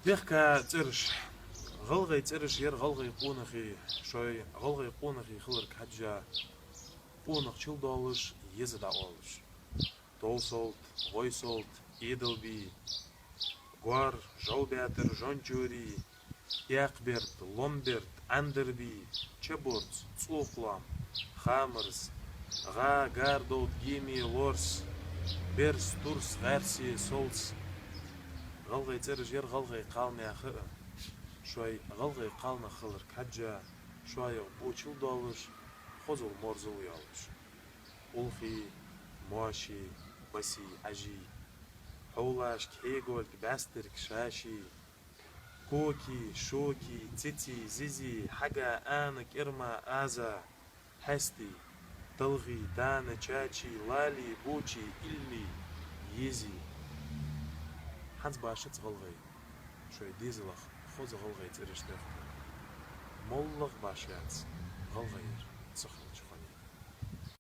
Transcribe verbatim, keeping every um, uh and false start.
Мехка цӀераш. ГӀалгӀай цӀераш яр гӀалгӀай къонахий, шоай гӀалгӀай къонахий хиларга хьежжа, къонах чудоаллаш, еза дӀаоалаш. Товсолт, ГӀойсолт, Эдалбий, Гоар, Жовбаьтар, Жончури, Экхберд, Ломберд, Ӏандарбий, Чаборц, ЦӀокхлом, Хамарз, ГӀа, Гардовт, Геми, Лорс, Берс, Турс, ГӀаьрси, Солс. ГӀалгӀай цӀераш яр гӀалгӀай кхалнаьха а, шоай гӀалгӀай кхалнах хиларга хьежжа, шоайх бо чудоаллаш, хозал-моарзал йоаллаш. Улхи, Моши, Баси, Ӏажий, Хьовлашка, Хьегольга, БӀаьстерга, Шаший, Коки, Шоки, Цици, Зизи, Хьага, Ана, КӀирма, Аза, Хьести, ТалгӀи, Тана, Чачи, Лали, Бучи, Илли, Ези. ХӀанз башац гӀалгӀай шоай дезалах хоза гӀалгӀай цӀераш техка. МоллагӀа башха яц гӀалгӀай